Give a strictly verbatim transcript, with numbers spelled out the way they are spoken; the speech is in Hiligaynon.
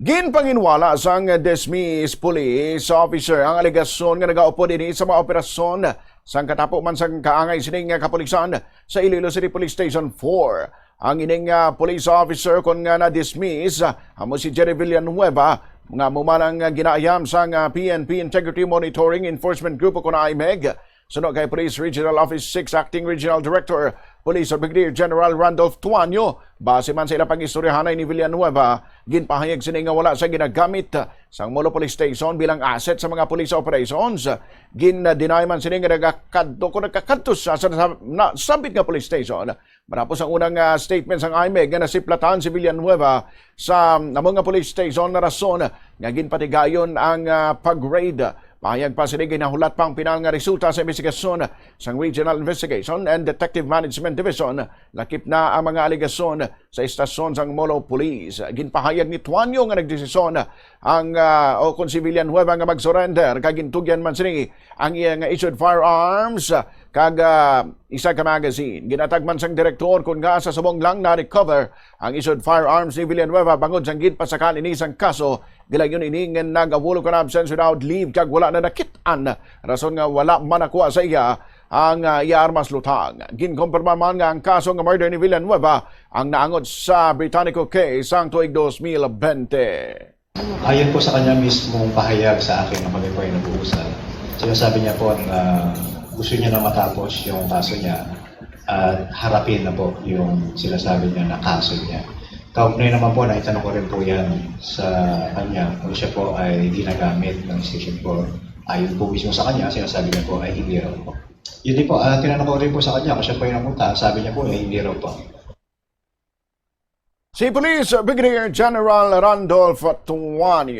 Ginpanginwala sang dismissed police officer ang alegasyon nga nagaupod ini sa mga operasyon sang katapo man sang kaangay sining kapulisan sa Iloilo City Police Station four. Ang ining, ah, police officer kon nga na-dismiss, ah, amo si Jerry Villanueva, nga amo man ang, ah, ginaayam sang, ah, P N P Integrity Monitoring Enforcement Group o kon IMEG. Suno kay Police Regional Office six Acting Regional Director Police Brigadier General Randolph Tuanyo, base man sa ila pag-istoryahanay ni Villanueva, ginpahayag sini nga wala sa ginagamit sang Molo Police Station bilang asset sa mga police operations. Gin-deny man sini nga nagakadto kung nagkakadto sa, sa, sa nasambit nga police station. Matapos ang unang, ah, statement sang IMEG nga nasiplatan si Villanueva sa amo nga police station na rason nga ginpatigayon ang, ah, pag-raid. Pahayag pa sini, ginahulat pa ang pinal nga resulta sa investigasyon sang Regional Investigation and Detective Management Division. Lakip na ang mga alegasyon sa istasyon sang Molo Police. Ginpahayag ni Tuanyo nga nagdesisyon ang, ah, o kon si Villanueva nga mag-surrender, kag gintugyan man sini ang iya nga issued firearms, kag, ah, isa ka magazine. Ginatag man sang direktor kon nga sa subong lang na-recover ang issued firearms ni Villanueva bangod sang ginpasakaan ini sang kaso. Gilayon ini nga nagabulo ka na absence without leave kag wala na nakit-an rason nga wala man nakuha sa iya ang, ah, iya armas lutang. Ginkumpirma man nga ang kaso nga murder ni Villanueva ang naangot sa Britannico case sang tuig dos mil bente. Ayon po sa kanya mismong pahayag sa akin nung kami po ay nag-uusap, sinasabi niya po na gusto niya na matapos yung kaso niya at harapin na po yung sinasabi niya na kaso niya. Kaugnay naman po, naitanong ko rin po yan sa kanya kung siya po ay ginagamit ng Station four. Ayon po mismo sa kanya, sinasabi niya po ay hindi raw po. Yun din po, ah, tinanong ko rin po sa kanya kung siya po yung namunta. Sabi niya po ay hindi raw po. Si Police Brigadier General Randolph Tuanyo.